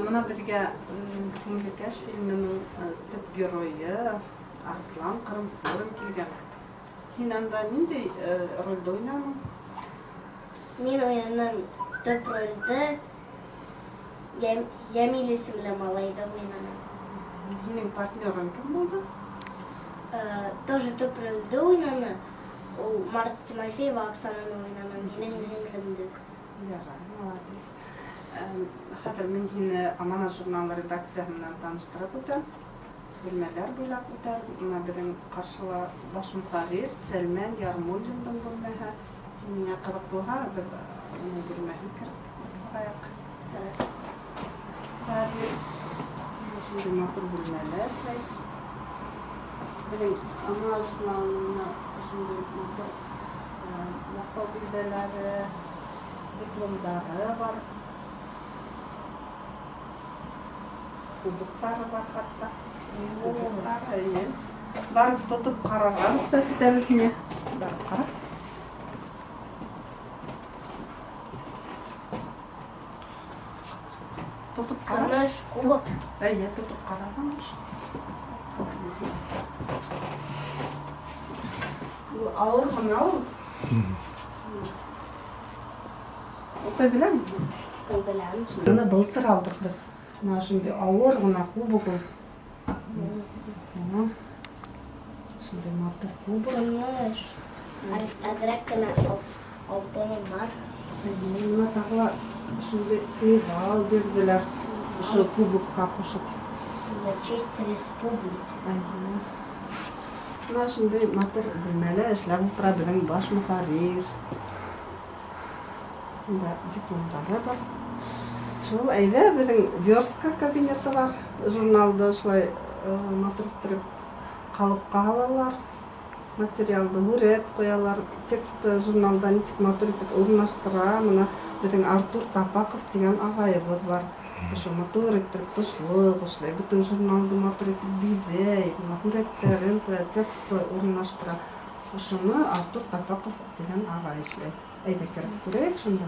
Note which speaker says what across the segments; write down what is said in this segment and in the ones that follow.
Speaker 1: Мына беҙгә Күңлекәш фильмының төп геройы Арыҫлан Ҡырымсурин килгән. Һин анда ниндәй рольдә уйнаның?
Speaker 2: Мин уйнаным төп рольде, Йәмил исемле малайҙы уйнаным.
Speaker 1: Һинең партнерың кем булды?
Speaker 2: Тоже төп рольде уйнаны. Ул Марта Тимофеева Оксананы уйнаны, минең һеңлемде.
Speaker 1: Ярай, молодец. Хәҙер мин һине Аманат журналы редакцияһы менән таныштырып үтәм. Бүлмәләр буйлап үтәр. Менә беҙҙең ҡаршыла баш мөхәррир Сәлмән Ярмуллиндың бүлмәһе. Миңә ҡыҙыҡ булһа, беҙ уның бүлмәһен кереп күреп сығайыҡ. Хәҙер шундай матур бүлмәлә эшләй. Беҙҙең Аманат журналының менә шундай матур маҡтау билдәләре, дипломдары бар. Кубоктары бар хатта. Кубоктары, эйе. Барып тотоп ҡарарға рөхсәт итәбеҙ һиңә. Барып ҡара. Тотоп ҡара.
Speaker 2: Көмөш кубок.
Speaker 1: Эйе, тотоп ҡарарға мөмкин. Ул ауыр ғына ул. Уҡый беләме?
Speaker 2: Уҡый беләм.
Speaker 1: Быны былтыр алдыҡ беҙ. Мына шундай ауыр ғына кубок ул. Шундай матур кубок.
Speaker 2: Көмөш. Әҙерәк кенә алтыны бар.
Speaker 1: Мына тағы ла шундай миҙал бирҙеләр. Ошо кубокҡа ҡушып.
Speaker 2: За честь республики.
Speaker 1: Мына шундай матур бүлмәлә эшләп ултыра беҙҙең баш мөхәррир. Бында дипломдары бар. Шул әйҙә беҙҙең верстка кабинеты бар. Журналды шулай матур иттереп ҡалыпҡа һалалар. Материалды һүрәт ҡуялар. Тексты журналда нисек матур итеп урынлаштыра. Мына беҙҙең Артур Тапаҡов тигән ағайыбыҙ бар. Ошо матур иттереп тышлыҡ эшләй, бөтөн журналды матур итеп биҙәй, бына һүрәттәрен ҡуя, тексты урынлаштыра. Ошоно Артур Тапаҡов тигән ағай эшләй. Әйҙә кереп күрәйек шунда.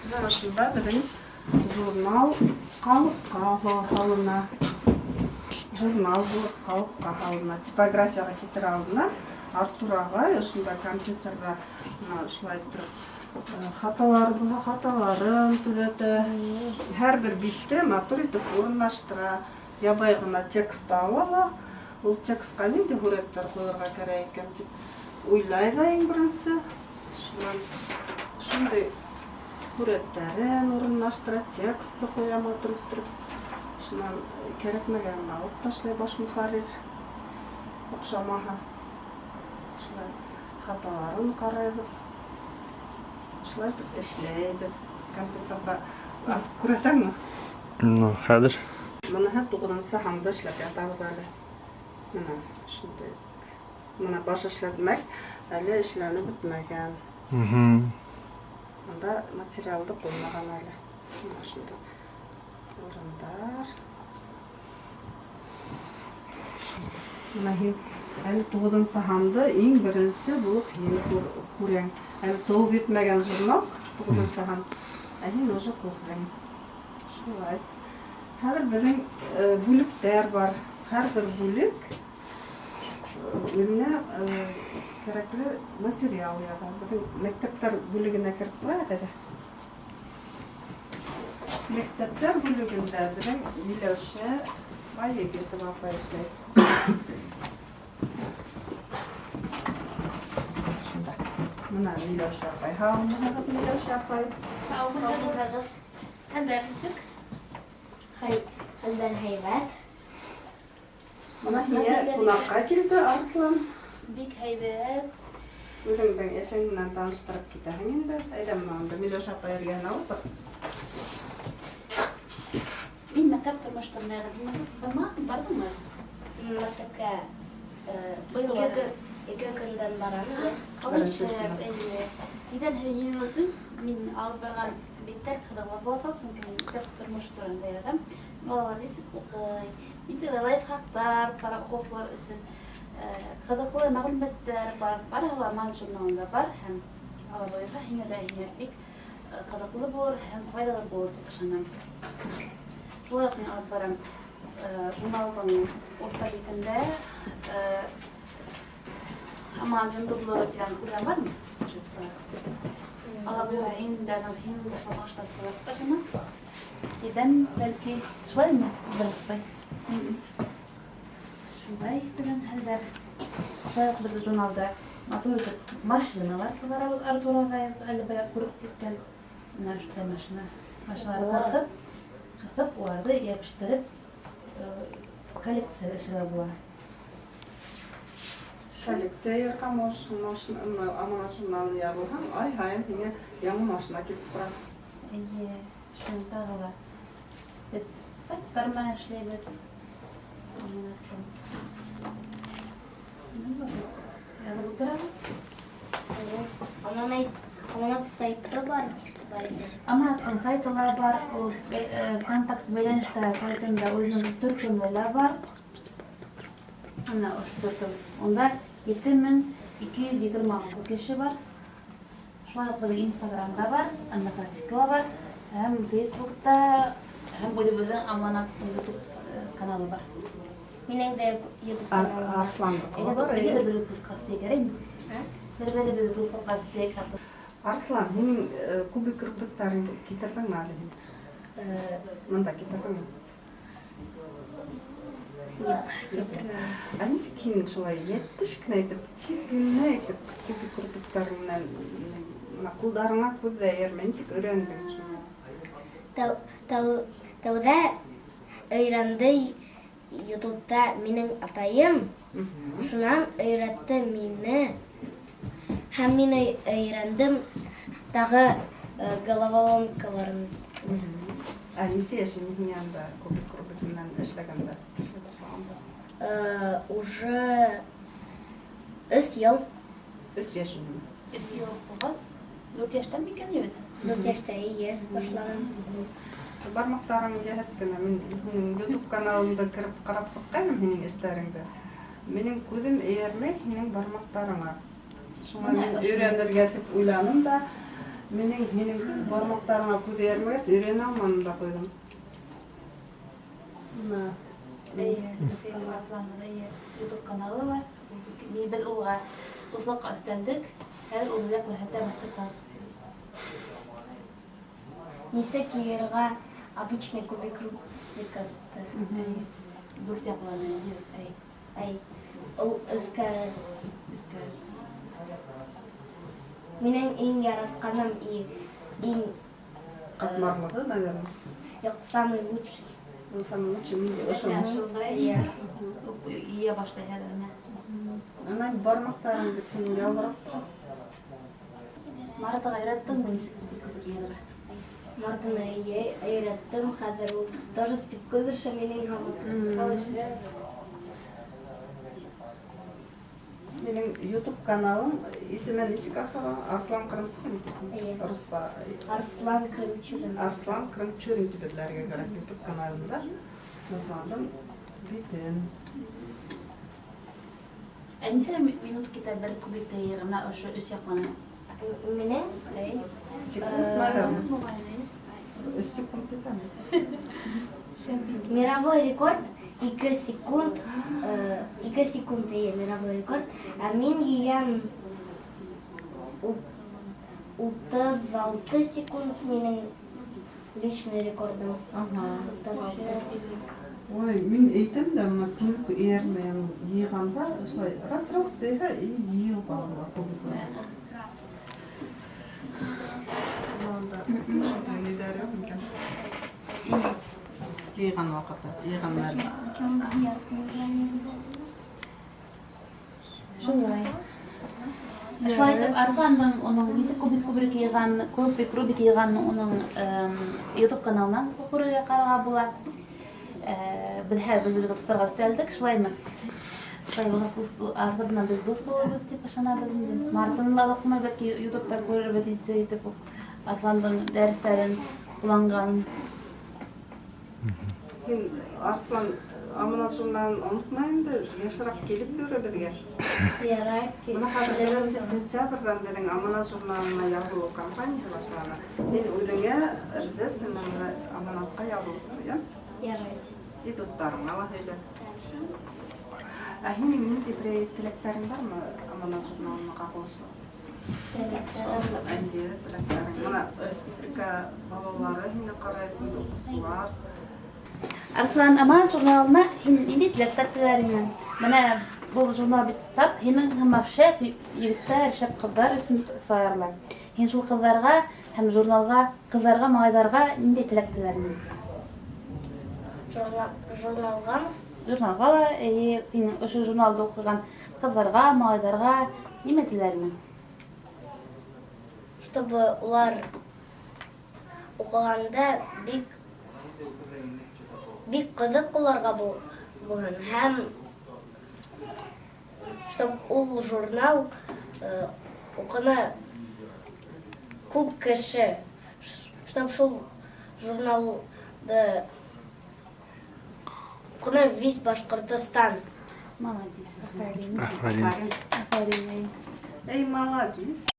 Speaker 1: Бына ошонда беҙҙең журнал ҡалыпҡа һалына. Журнал булып ҡалыпҡа һалына. Типографияға китер алдына Артур ағай ошонда компьютерҙа бына шулай иттереп хаталары булһа хаталарын төҙәтә. Һәр бер битте матур итеп урынлаштыра. Ябай ғына текст ала ла, ул текстҡа ниндәй һүрәттәр ҡуйырға кәрәк икән тип уйлай ҙа иң беренсе. Шунан шундай һүрәттәрен урынлаштыра, тексты ҡуя матур иттереп. Шунан кәрәкмәгәнен алып ташлай баш мөхәррир, оҡшамаһа. Шулай хаталарын ҡарайбыҙ. Шулай итеп эшләйбеҙ. Компьютерҙа асып күрәһеңме?
Speaker 3: Ну, хәҙер.
Speaker 1: Быныһы туғыҙынсы һанды эшләп ятабыҙ әле. Мына шундай. Мына баш эшләтмәк әле эшләнеп бөтмәгән. Бында материалды ҡуймаған әле. Мына шундай урындар. Мына һин әле туғыҙынсы һанды иң беренсе булып һин күрәң. Әле тыуып етмәгән журнал туғыҙынсы һан. Ә һин уже күрҙең. Шулай. Хәҙер беҙҙең бүлектәр бар. Һәр бер бүлек үҙенә кәрәкле материал яҙа. Беҙҙең мәктәптәр бүлегенә кереп сығайыҡ әле. Мәктәптәр бүлегендә беҙҙең Миләүшә Байегетова апай эшләй. Шунда. Мына Миләүшә апай. Һаумыһығыҙ, Миләүшә апай?
Speaker 2: Һаумыһығыҙ.
Speaker 4: Хәлдәр нисек?
Speaker 2: Хәлдәр һәйбәт.
Speaker 1: Мына һиңә ҡунаҡҡа килде Арыҫлан.
Speaker 4: Бик һәйбәт.
Speaker 1: Үҙеңдең эшең менән таныштырып китәһең инде. Әйҙә мына унда Миләүшә апай эргәһенә ултыр.
Speaker 4: Мин мәктәп тормошо турында яҙҙым. Бына барҙыңмы?
Speaker 2: Мәктәпкә,
Speaker 4: Быйыл барҙым.
Speaker 2: ике көндән барам.
Speaker 4: Ҡалай
Speaker 1: Беренсе
Speaker 4: эшләп,
Speaker 1: синыф.
Speaker 4: эйе. Ниҙән һөйөнөсөң? Мин алып барған Биттәр ҡыҙыҡлы буласаҡ, сөнки мин мәктәп тормошо тураһында яҙам. Балалар нисек уҡый, ниндәй лайфхаҡтар бар уҡыусылар өсөн, ҡыҙыҡлы мәғлүмәттәр бар. Барыһы ла Аманат журналында бар һәм ала бойорһа, һиңә лә һиңә бик ҡыҙыҡлы булыр һәм файҙалы булыр тип ышанам. Шулай уҡ мин алып барам журналдың урта битендә Аманат йондоҙло тигән күргән бармы? Ала бойорһа, һин дә һин дә фотоштасы ышанам. Тиҙҙән бәлки шулаймы? Бер шулай тигән хәлдәр. Шулай уҡ беҙ журналда матур итеп машиналар сығарабыҙ. Артур ағай әле бая күреп киткән. Бына ошондай машина. Машиналарҙы ҡырҡып, уларҙы йәбештереп, коллекция эшләргә була.
Speaker 1: Коллекция йыйырға можешь, машина, Аманат журналын яҙылһаң, ай һайын һиңә яңы машина килеп тора.
Speaker 4: Эйе, шуны тағы ла. Беҙ сайттар менән эшләйбеҙ. Аманаттың. Яҙып ултырабыҙ.
Speaker 2: Аманат сайты бар. Бар ине.
Speaker 4: Аманаттың сайты ла бар, ул ВКонтакте бәйләнештә сайтында үҙенең төркөмө лә бар. Бына ошо төркөм. Унда 7226 кеше бар. Шулай уҡ беҙҙең Инстаграмда бар, Одноклассникта бар, һәм Фейсбукта, һәм үҙебеҙҙең Аманаттың YouTube каналы бар.
Speaker 2: Минең дә YouTube каналым бар.
Speaker 1: Арсландыҡы
Speaker 4: Әйҙә,
Speaker 1: бар,
Speaker 4: әйҙә,
Speaker 1: эйе.
Speaker 4: бер-беребеҙҙе дуҫҡа өҫтәйек, яраймы?
Speaker 2: Ә?
Speaker 4: Бер-беребеҙҙе дуҫлыҡҡа өҫтәйек, Артур.
Speaker 1: Арслан, һинең кубик рубиктарыңды килтерҙеңме әле һин? Мында килтерҙеңме?
Speaker 2: Юҡ.
Speaker 1: Ә нисек һин шулай йәтеш кенә итеп, тиҙ генә итеп кубик рубиктарың менән бына ҡулдарыңа күҙ ҙә эйәрмәй, нисек өйрәндең шуны?
Speaker 2: Тәүҙә өйрәнде Ютубта минең атайым. Шунан өйрәтте мине. Һәм мин өйрәндем тағы головоломкаларын.
Speaker 1: Ә нисә йәшең һин янда кубик рубик менән эшләгәндә? Эшләй башлағанда?
Speaker 2: Уже өс йыл.
Speaker 1: Өс йәшең.
Speaker 4: Өс йыл булғас, 4 йәштән микән ебет?
Speaker 2: 4 йәштә, эйе, башланым.
Speaker 1: Бармаҡтарың йәһәт кенә. Мин һинең YouTube каналыңда кереп ҡарап сыҡҡайным һинең эштәреңде. Минең күҙем эйәрмәй һинең бармаҡтарыңа. Шуңа
Speaker 4: Бына
Speaker 1: мин
Speaker 4: ошо.
Speaker 1: өйрәнергә тип уйланым да, минең һинең бармаҡтарыңа күҙ эйәрмәгәс, өйрәнә алманым да ҡуйҙым.
Speaker 4: Бына, эйе, Арсландың, эйе, YouTube каналы бар. Беҙ уға дуҫлыҡҡа өҫтәлдек. Хәҙер ул беҙгә күрһәтә мастер-класс.
Speaker 2: Нисек йыйырға обычный кубик Рубикты?
Speaker 4: Дүрт яҡлы, әй.
Speaker 2: Әй, ул өскә өс.
Speaker 4: Өскә өс.
Speaker 2: Минең иң яратҡаным и иң
Speaker 1: Ҡатмарлығы, наверное.
Speaker 2: Юҡ, самый лучший.
Speaker 1: Ул самый лучший, мин дә ошо.
Speaker 4: Әнә шундай.
Speaker 2: Иә.
Speaker 4: Йыя башлай хәҙер менә.
Speaker 1: Ана бармаҡтарың бит һинең ялбырап тора.
Speaker 4: Маратҡа өйрәттеңме нисек кубик йыйырға?
Speaker 2: Мартына өйрәттем, хәҙер ул тоже спидкуберша минең һымаҡ.
Speaker 1: Минең YouTube каналым исеме нисек асыла? Арслан Ҡырымсыҡ
Speaker 2: Эйе.
Speaker 1: Русса.
Speaker 2: Арслан Крымчурин.
Speaker 1: Арслан Крымчурин тип эҙләргә кәрәк YouTube каналында. Арсландың битен.
Speaker 4: Ә нисә минут китә бер кубикты йыйырға? Бына ошо өс яҡланы.
Speaker 2: Минең?
Speaker 4: Әй.
Speaker 1: Секунд, наверное.
Speaker 4: Моғайын, әй.
Speaker 1: Өс секунд китәме?
Speaker 2: Мировой рекорд 2 секунд, 2 секунд, эйе, мировой рекорд. Ә мин йыйям 36 секунд минең личный рекордым. 36.
Speaker 1: Ой, мин әйтәм дә, бына күҙ эйәрмәй йыйғанда, ошолай раз-раз тиһә, и йыйылып ала кубиклар. Шундай ниҙәр юҡ микән? Йыйған ваҡыты, йыйған мәле.
Speaker 4: Шулай. Шулай итеп, Арсландың уның нисек кубик рубик йыйған, кубик рубик йыйған уның YouTube каналынан күрергә ҡарарға була. Беҙ һәр бер-беребеҙгә дуҫтарға өҫтәлдек, шулаймы? Шулай булғас, Артур менән беҙ дуҫ булырбыҙ тип ышанабыҙ инде. Мартын ла ваҡытында бәлки YouTube'та күрербеҙ нисек итеп ул Арҫландың дәрестәрен ҡулланғанын.
Speaker 1: Һин, Арҫлан, Аманат журналын онотма инде, йышыраҡ килеп йөрө беҙгә.
Speaker 2: Ярай.
Speaker 1: Бына хәҙер 1 сентябрҙән беҙҙең Аманат журналына яҙылыу кампанияһы башлана. Һин үҙеңә обязательно бына Аманатҡа яҙылып ҡуй, ә?
Speaker 2: Ярай.
Speaker 1: И дуҫтарыңа ла һөйлә. Ә һинең ниндәй берәй теләктәрең бармы Аманат журналына ҡағылышлы? Әйе, теләктәрең. Бына республика балалары һине ҡарай, уҡыусылар.
Speaker 4: Арҫлан, Аманат журналына һин ниндәй теләктәр теләр инең? Бына был журнал бит тап һинең һымаҡ шәп егеттәр, шәп ҡыҙҙар өсөн сығарыла. Һин шул ҡыҙҙарға һәм журналға, ҡыҙҙарға, малайҙарға ниндәй теләк теләр инең?
Speaker 2: Журналғамы?
Speaker 4: Журналға ла, эйе, һинең ошо журналды уҡыған ҡыҙҙарға, малайҙарға нимә теләр инең?
Speaker 2: Чтобы улар уҡығанда бик бик ҡыҙыҡ уларға булһын һәм чтоб ул журнал уҡыны күп кеше, чтоб шул журналды уҡыны весь Башҡортостан.
Speaker 4: Молодец, афарин.
Speaker 3: Афарин.
Speaker 4: Афарин.
Speaker 1: Эй, молодец.